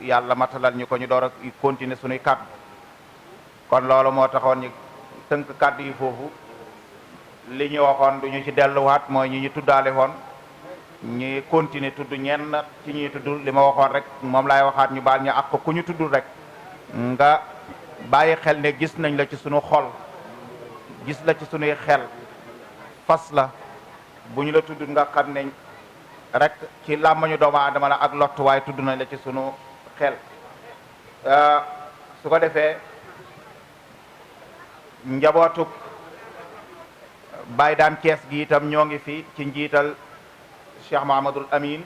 yàlla matalal ñu ko ñu door a continuer suñuy kàddu kon loolu moo taxoon ñu tënk kàddu yi foofu li ñu waxoon du ñu ci delluwaat mooy ñi ñu tuddaale woon ñi continuer tudd ñenn ci ñuy tudd li ma waxoon rek moom laay waxaat ñu baal ñu ak ku ñu tuddul rek nga bàyyi xel ne gis nañ la ci sunu xol gis la ci sunuy xel fas la bu ñu la tudd nga xam ne rek ci làmmañu doomu aadama la ak lott waaye tudd nañ la ci sunu xel su ko defee njabootuk Baye Dame Thiès gi itam ñoo ngi fi ci njiital Cheikh Mahamadul Amin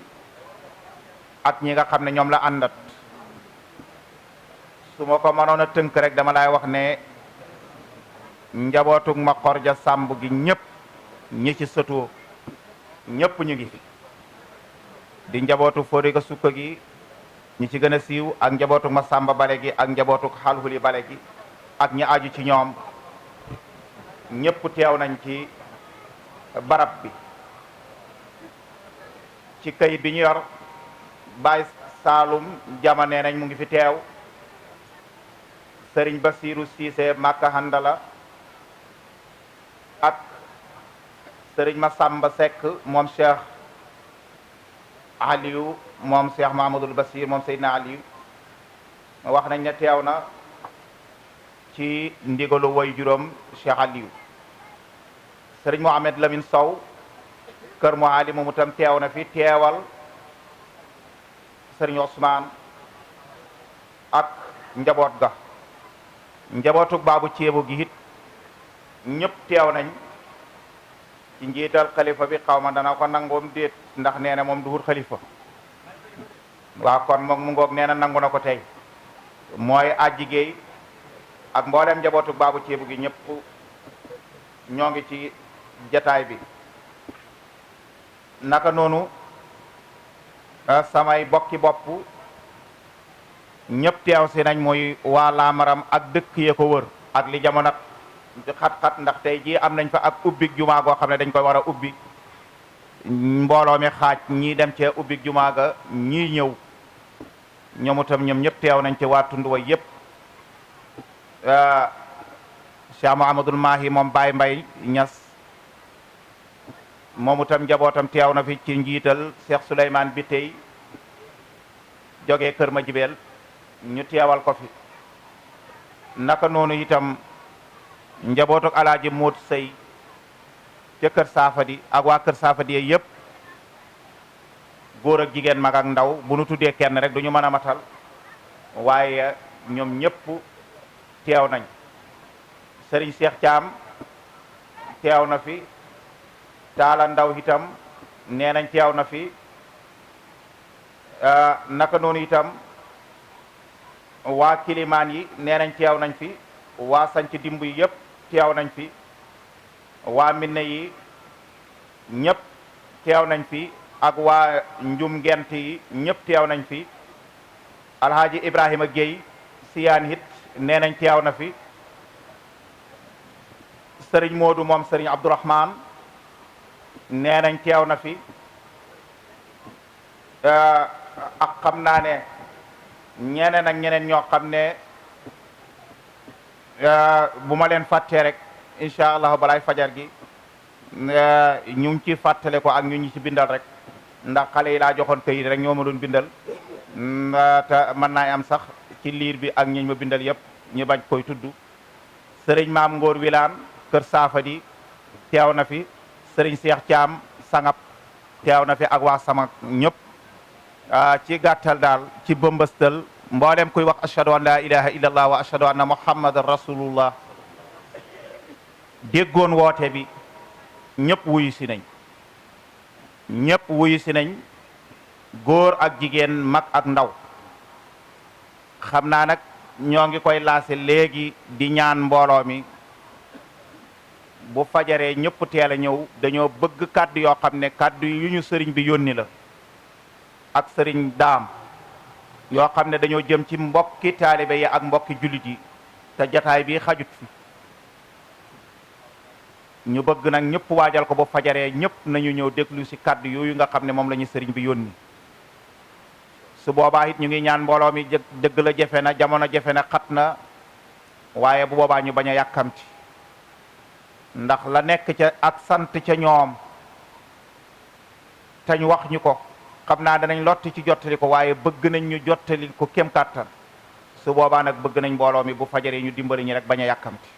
ak ñi nga xam ne ñoom la àndat su ma ko mënoon a tënk rek dama lay wax ne njabootug ma xorja sàmb gi ñëpp ñi ci sëtoo ñëpp ñu ngi fi di njabootu Fodega Sukka gi ñi ci gën a siiw ak njabootug ma sàmba bale gi ak njabootug xalxuli bale gi ak ñi aju ci ñoom ñëpp teew nañ ci barab bi ci kayit bi ñu yor Baye Saalum jamanee nañ mu ngi fi teew Sëriñ Basiiru Siise Makka Handala ak Sëriñ Masamba Seck moom Cheikh Aliou moom Cheikh Mahamadul Basir moom Seydina Aliou wax nañ ne teew na ci ndigalu way juróom Cheikh Aliou Sëriñ Mohamed Lamine Sow kër mu ali moomu tam teew na fi teewal Sëriñ Ousmane ak njaboot ga njabootuk baabu ceebu gi it ñëpp teew nañ ci njiital xalifa bi xaw ma dana ko nangoom déet ndax nee na moom du wut xalifa waaw kon moom mu ngoog nee na nangu na ko tey mooy ajjigéey ak mboolem njabootuk baabu ceebu gi ñëpp ñoo ngi ci jataay bi naka noonu samay bokki bopp ñëpp teew si nañ mooy waa Laamaram ak dëkk yee ko wër ak li jamono xat-xat ndax tey jii am nañ fa ak ubbik jumaa goo xam ne dañ koy war a ubbi mbooloo mi xaaj ñii dem cee ubbik jumaa ga ñii ñëw ñoom itam ñoom ñëpp teew nañ ci waa tund wa yëpp Cheikh Mouhamadoul Mahi moom Baye Mbay Ñas moom itam njabootam teew na fi ci njiital Cheikh Souleymane bi tey jógee Kër Madiabel ñu teewal ko fi naka noonu itam njabootuk alaaji Moot Sëy ca Kër Saafadi ak waa Kër Saafadi yëpp góor ak jigéen mag ak ndaw bu nu tuddee kenn rek du ñu mën a matal waaye ñoom ñëpp teew nañ Sëriñ Cheikh Thiam teew na fi Taala Ndaw itam nee nañ teew na fi naka noonu itam waa Kilimaan yi nee nañ teew nañ fi waa sanc dimb yi yëpp teew nañ fi waa Minne yi ñëpp teew nañ fi ak waa Njum Ngent yi ñëpp teew nañ fi Alhaaji Ibrahima Gueye Siyaan it nee nañ teew na fi Sëriñ Moodu moom Sëriñ Abdourahman nee nañ teew na fi ak xam naa ne ñeneen ak ñeneen ñoo xam ne bu ma leen fàttee rek incha allah balaay fajar gi ñu ngi ci fàttale ko ak ñu ñi ci bindal rek ndax xale yi laa joxoon kayit rek ñoo ma doon bindal te mën naa am sax ci liir bi ak ñiñ ma bindal yëpp ñu bañ koy tudd sëriñ Maam Ngóor Wilaan Kër Saafadi teew na fi sëriñ Cheikh Thiam Sangap teew na fi ak waa sama ñëpp ci gàttal daal ci bëmbëstal mboolem kuy wax ashhadu an la ilaha illallah wa ashhadu anna muhammadan rasulullah déggoon woote bi ñëpp wuyu si nañ ñëpp wuyu si nañ góor ak jigéen mag ak ndaw xam naa nag ñoo ngi koy laase léegi di ñaan mbooloo mi bu fajaree ñëpp teel a ñëw dañoo bëgg kàddu yoo xam ne kàddu yu ñu sëriñ bi yónni la ak sëriñ daam yoo xam ne dañoo jëm ci mbokki taalibe yi ak mbokki jullit yi te jataay bi xajut fi ñu bëgg nag ñëpp waajal ko bu fajaree ñëpp nañu ñëw déglu ci kàddu yooyu nga xam ne moom la ñu sëriñ bi yónni su boobaa it ñu ngi ñaan mbooloo mi dëgg la jafe na jamono jafe na xat na waaye bu boobaa ñu bañ a yàkkamti ndax la nekk ca ak sant ca ñoom te ñu wax ñu ko xam naa danañ lotti ci jottali ko waaye bëgg nañ ñu jottali ko kem kàttan su boobaa nag bëgg nañ mbooloo mi bu fajaree ñu dimbali ñi rek bañ a yàkkamti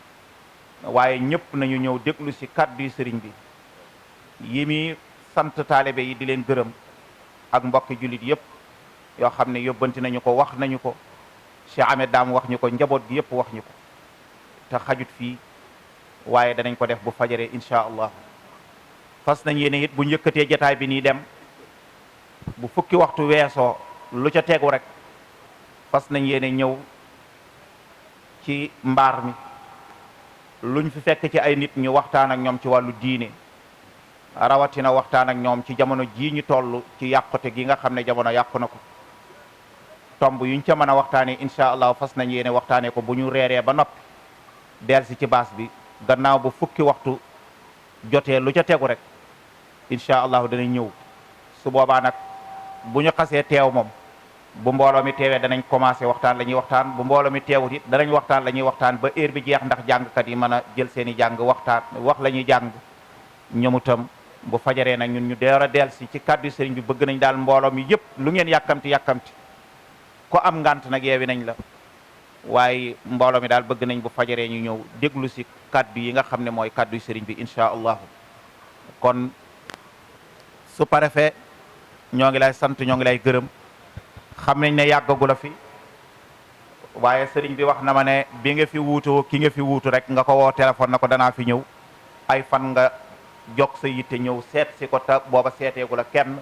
waaye ñëpp nañu ñëw déglu si kàddu yi sëriñ bi yi mi sant taalibe yi di leen gërëm ak mbokki jullit yëpp yoo xam ne yóbbanti nañu ko wax nañu ko Cheikh Ahmed Dame wax ñu ko njaboot gi yëpp wax ñu ko te xajut fii waaye danañ ko def bu fajaree incha allah fas nañ yéene it bu njëkkatee jataay bi nii dem bu fukki waxtu weesoo lu ca tegu rek fas nañ yéene ñëw ci mbaar mi luñ fi fekk ci ay nit ñu waxtaan ak ñoom ci wàllu diine rawatina waxtaan ak ñoom ci jamono jii ñu toll ci yàqute gi nga xam ne jamono yàqu na ko tomb yuñ ca mën a waxtaanee incha allah fas nañ yéene waxtaanee ko bu ñu reeree ba noppi delsi ci baas bi gannaaw bu fukki waxtu jotee lu ca tegu rek incha allah danañ ñëw su boobaa nag bu ñu xasee teew moom bu mbooloo mi teewee danañ commencé waxtaan la ñuy waxtaan bu mbooloo mi teewut it danañ waxtaan la ñuy waxtaan ba heure bi jeex ndax jàngkat yi mën a jël seen i jàng waxtaan wax la ñuy jàng ñoom itam bu fajaree nag ñun ñu door a delsi ci kàddu sëriñ bi bëgg nañ daal mbooloo mi yëpp lu ngeen yàkkamti yàkkamti ko am ngant nag yeewi nañ la waaye mbooloo mi daal bëgg nañ bu fajaree ñu ñëw déglu si kàddu yi nga xam ne mooy kàddu sëriñ bi incha allahu kon su préfet ñoo ngi lay sant ñoo ngi lay gërëm xam nañ ne yàggagu la fi waaye sëriñ bi wax na ma ne bi nga fi wuutu ki nga fi wuutu rek nga ko woo téléphone na ko danaa fi ñëw ay fan nga jog sa yitte ñëw seet si ko ta booba seeteegu la kenn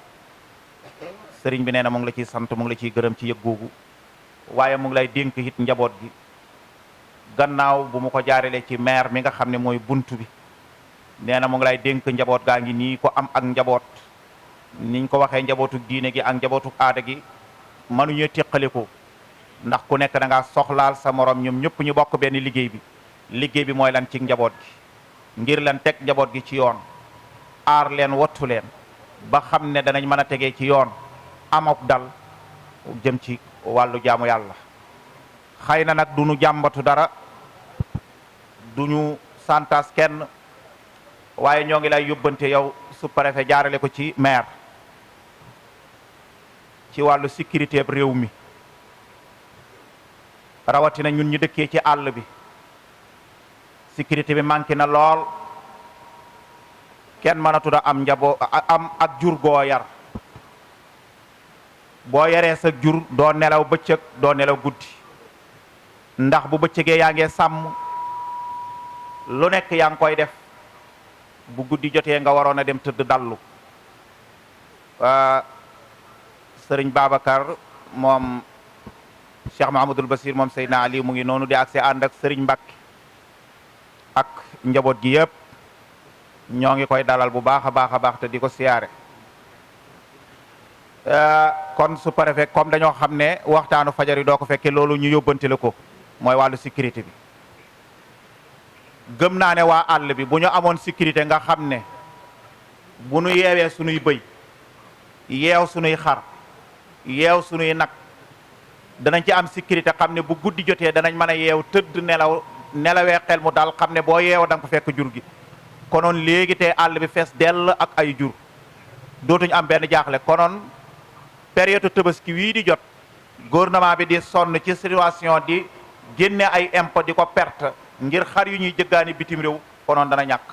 sëriñ bi nee na mu ngi la ciy sant mu ngi la ciy gërëm ci yëg googu waaye mu ngi lay dénk it njaboot gi gannaaw bu mu ko jaarale ci maire mi nga xam ne mooy buntu bi nee na mu ngi lay dénk njaboot gaa ngi nii ko am ak njaboot niñ ko waxee njabootu diine gi ak njabootu aada gi mënuñu teqale ko ndax ku nekk da ngaa soxlaal sa morom ñoom ñëpp ñu bokk benn liggéey bi mooy lan ci njaboot gi ngir lan teg njaboot gi ci yoon aar leen wattu leen ba xam ne danañ mën a tegee ci yoon amok dal jëm ci wàllu jaamu yàlla xëy na nag du ñu jàmbatu dara du ñu santas kenn waaye ñoo ngi lay yóbbante yow sous-préfet jaarale ko ci maire ci wàllu sécurité réew mi rawatina ñun ñu dëkkee ci àll bi sécurité bi manqué na lool kenn mënatu am njaboo am ak jur goo yar boo yaree sa jur doo nelaw bëccëg doo nelaw guddi ndax bu bëccëgee yaa ngee sàmm lu nekk yaa ngi koy def bu guddi jotee nga waroon a dem tëdd dallu sëriñ Babacar moom Cheikh Mahamadul Basir moom Seydina Ali mu ngi noonu di accès ànd ak sëriñ Mbàkke ak njaboot gi yëpp ñoo ngi koy dalal bu baax a baax a baax te di ko siyaare kon su préfet comme dañoo xam ne waxtaanu fajar yi doo ko fekkee loolu ñu yóbbante la ko mooy wàllu sécurité bi gëm naa ne waa àll bi bu ñu amoon sécurité nga xam ne bu nu yeewee sunuy bëy yeew sunuy xar yeew sunuy nag danañ ci am sécurité xam ne bu guddi jotee danañ mën a yeew tëdd nelawee xel mu daal xam ne boo yeew da nga ko fekk jur gi konoon léegi te àll bi fees dell ak ay jur dootuñu am benn jaaxle konoon période tabaski wii di jot gouvernement bi di sonn ci situation di génne ay impôt di ko perte ngir xar yu ñuy jëggaani bitim réew konoon dana ñàkk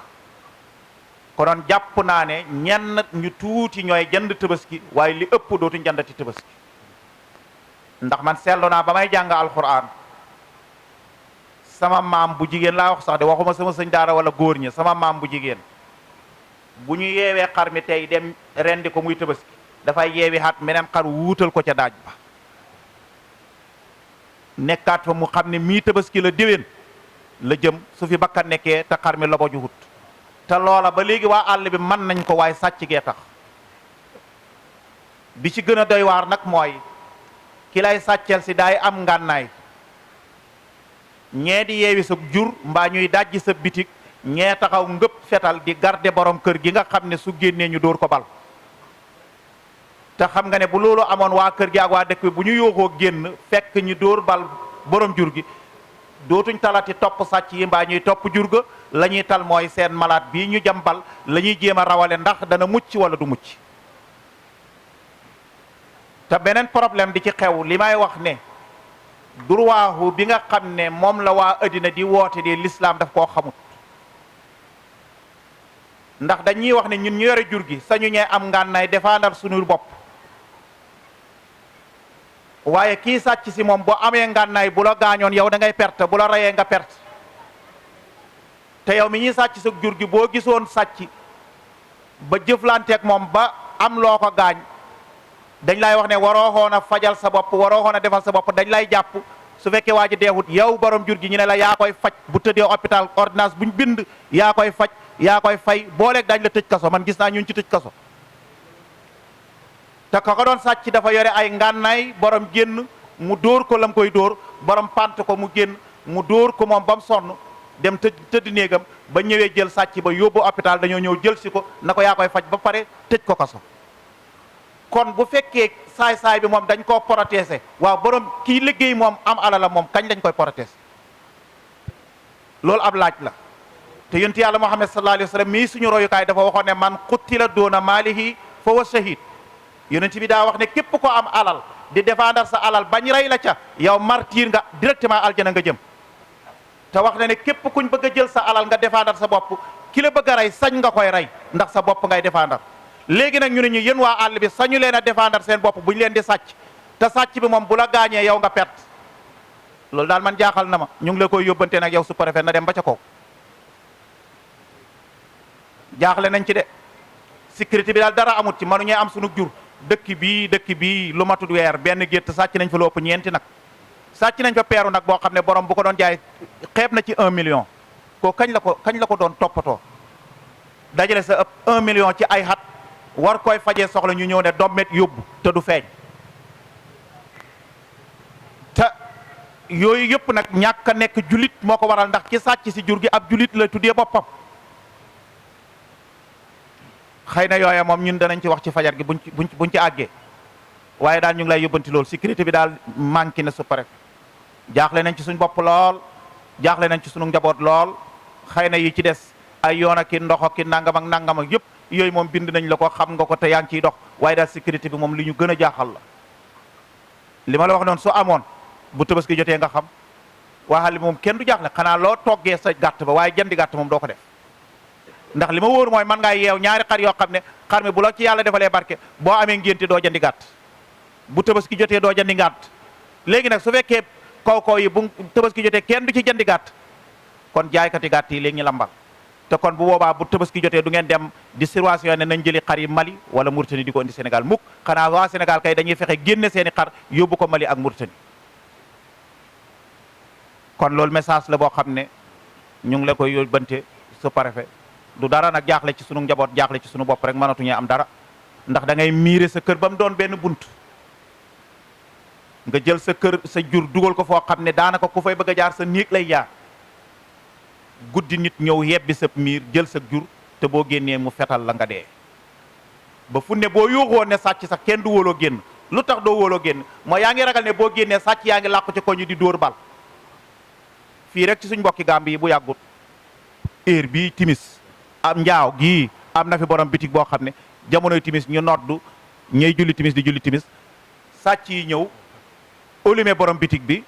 konoon jàpp naa ne ñenn ñu tuuti ñooy jënd tabaski waaye li ëpp dootuñ jëndati tabaski ndax man seetlu naa ba may jàng alxuraan sama maam bu jigéen laa wax sax de waxuma sama sëñ daara wala góor ñi sama maam bu jigéen bu ñu yeewee xar mi tey dem rendi ko muy tabaski dafay yeewi xat meneen xar wuutal ko ca daaj ba nekkaat fa mu xam ne mii tabaski la déwén la jëm su fi bakkan nekkee te xar mi lobo juhut te loola ba léegi waa àll bi mën nañ ko waaye sàcc gee tax bi ci gën a doy waar nag mooy ki lay sàcceel si daay am ngànnaay ñee di yeewi sa jur mbaa ñuy dajji sa bitik ñee taxaw ngëpp fetal di garder borom kër gi nga xam ne su génnee ñu dóor ko bal te xam nga ne bu loolu amoon waa kër gi ak waa dëkk bi bu ñu yooxoo génn fekk ñu dóor bal borom jur gi dootuñ talati topp sàcc yi mbaa ñuy topp jur ga la ñuy tal mooy seen malade bii ñu jam bal la ñuy jéem a rawale ndax dana mucc wala du mucc. te beneen problème di ci xew li may wax ne durwaahu bi nga xam ne moom la waa addina di woote di l'islam daf koo xamut. ndax dañuy wax ne ñun ñu yore jur gi sañu ñee am ngànnaay défendre suñu bopp waaye kii sàcc si moom boo amee ngànnaay bu la gaañoon yow da ngay perte bu la reyee nga perte te yow mi ñuy sàcc sa jur gi boo gisoon sàcc ba jëflanteeg moom ba am loo ko gaañ dañ lay wax ne waroo xoon a fajal sa bopp waroo xoon a defal sa bopp dañ lay jàpp su fekkee waa ji deewut yow borom jur gi ñu ne la yaa koy faj bu tëddee hôpital ordonnance buñ bind yaa koy faj yaa koy fay booleeg dañ la tëj kaso man gis naa ñun ci tëj kaso te ka ko doon sàcc dafa yore ay ngànnaay borom génn mu dóor ko lam koy dóor borom pant ko mu génn mu dóor ko moom ba mu sonn dem tëdd néegam ba ñëwee jël sàcc ba yóbbu hôpital dañoo ñëw jël si ko na ko yaa koy faj ba pare tëj ko kaso kon bu fekkee saay-saay bi moom dañ koo protéger waaw borom kii liggéey moom am alala moom kañ lañ koy protéger loolu ab laaj la te yonent yàlla Muhammad sallallahu alayhi wa sallam mii suñu royukaay dafa waxoon ne man qutila doona maalihi fa huwa shahid yonent bi daa wax ne képp ko am alal di défendre sa alal bañ rey la ca yow martyr nga directement aljana nga jëm te wax na ne képp kuñ bëgg a jël sa alal nga défendre sa bopp ki la bëgg a rey sañ nga koy rey ndax sa bopp ngay défendre léegi nag ñu ne ñu yéen waa àll bi sañu leen a défendre seen bopp bu ñu leen di sàcc te sàcc bi moom bu la gaañee yow nga perte loolu daal man jaaxal na ma ñu ngi la koy yóbbante nag yow sous-préfet na dem ba ca kaw jaaxle nañ ci de sécurité bi daal dara amut ci mënuñee am sunu jur dëkk bii lu matut weer benn gétt sàcc nañ fa lu ëpp ñeenti nag sàcc nañ fa peeru nag boo xam ne borom bu ko doon jaay xeeb na ci 1 million ko kañ la ko doon toppatoo dajale sa ëpp 1 million ci ay xat war koy fajee soxla ñu ñëw ne dommet yóbbu te du feeñ te yooyu yëpp nag ñàkk a nekk julit moo ko waral ndax ki sàcc si jur gi ab julit la tuddee boppam xëy na yooya moom ñun danañ ci wax ci fajar gi buñ ci àggee waaye daal ñu ngi lay yóbbanti loolu sécurité bi daal manqué na su pare jaaxle nañ ci suñ bopp lool jaaxle nañ ci suñu njaboot lool xëy na yi ci des ay yoon ak ki ndox ak ki nangam ak nangam ak yëpp yooyu moom bind nañ la ko xam nga ko te yaa ngi ciy dox waaye daal sécurité bi moom li ñu gën a jaaxal la li ma la wax noonu su amoon bu tabaski jotee nga xam waaye moom kenn du jaaxle xanaa loo toggee sa gàtt ba waaye jëndi gàtt moom doo ko def ndax li ma wóor mooy man ngaa yeew ñaari xar yoo xam ne xar mi bu la ci yàlla defalee barke boo amee ngénte doo jëndi gàtt bu tabaski jotee doo jëndi gàtt léegi nag su fekkee kaw yi bu tabaski jotee kenn du ci jëndi gàtt kon jaaykati gàtt yi léegi ñu lambal te kon bu boobaa bu tabaski jotee du ngeen dem di situation ne nañ jëli xar yi Mali wala Mauritanie di ko indi Sénégal mukk xanaa waa Sénégal kay dañuy fexe génne seeni xar yóbbu ko Mali ak Mauritanie kon loolu message la boo xam ne ñu ngi la koy yóbbante sous-préfet du dara nag jaaxle ci sunu njaboot jaaxle ci sunu bopp rek mënatuñu am dara ndax da ngay miire sa kër ba mu doon benn bunt nga jël sa kër sa jur dugal ko foo xam ne daanaka ku fay bëgg a jaar sa néeg lay jaar guddi nit ñëw yebbi sa miir jël sa jur te boo génnee mu fetal la nga dee ba fu ne boo yóoxoon ne sàcc sax kenn du wóoloo génn lu tax doo wóoloo génn mooy yaa ngi ragal ne boo génnee sàcc yaa ngi làqu ci koñu di dóor bal fii rek ci suñ mbokki Gàmbi yi bu yàggut heure bii timis am njaaw gii am na fi borom bitig boo xam ne jamonoy timis ñu noddu ñey julli timis di julli timis sàcc yi ñëw olumé borom bitig bi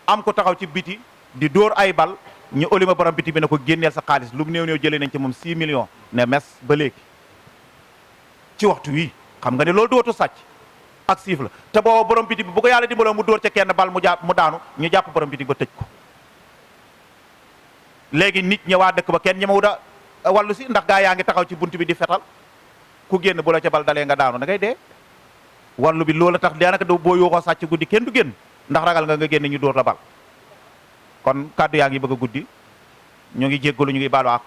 am ko taxaw ci biti di dóor ay bal ñu olumé borom bitig bi ne ko génneel sa xaalis lu mu néew néew jëlee nañ ci moom 6 millions ne mes ba léegi ci waxtu wi xam nga ne loolu dootu sàcc ak siif la te booba borom bitig bi bu ko yàlla dimbaloo mu dóor ca kenn bal mu daanu ñu jàpp borom bitig ba tëj ko léegi nit ñi waa dëkk ba kenn ñemewu da wàllu si ndax gaa yaa ngi taxaw ci bunt bi di fetal ku génn bu la ca bal dalee nga daanu da ngay dee wàllu bi loolu tax daanaka doo boo yooxoo sàcc guddi kenn du génn ndax ragal nga génn ñu dóor la bal kon kàddu yaa ngi bëgg a guddi ñu ngi jéggalu ñu ngi baalu àq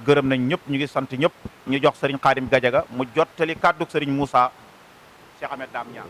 gërëm nañ ñëpp ñu ngi sant ñëpp ñu jox sëriñ Xaadim Gajaga mu jottali kàdduk sëriñ Moussa Cheikh Ahmed Dame Niang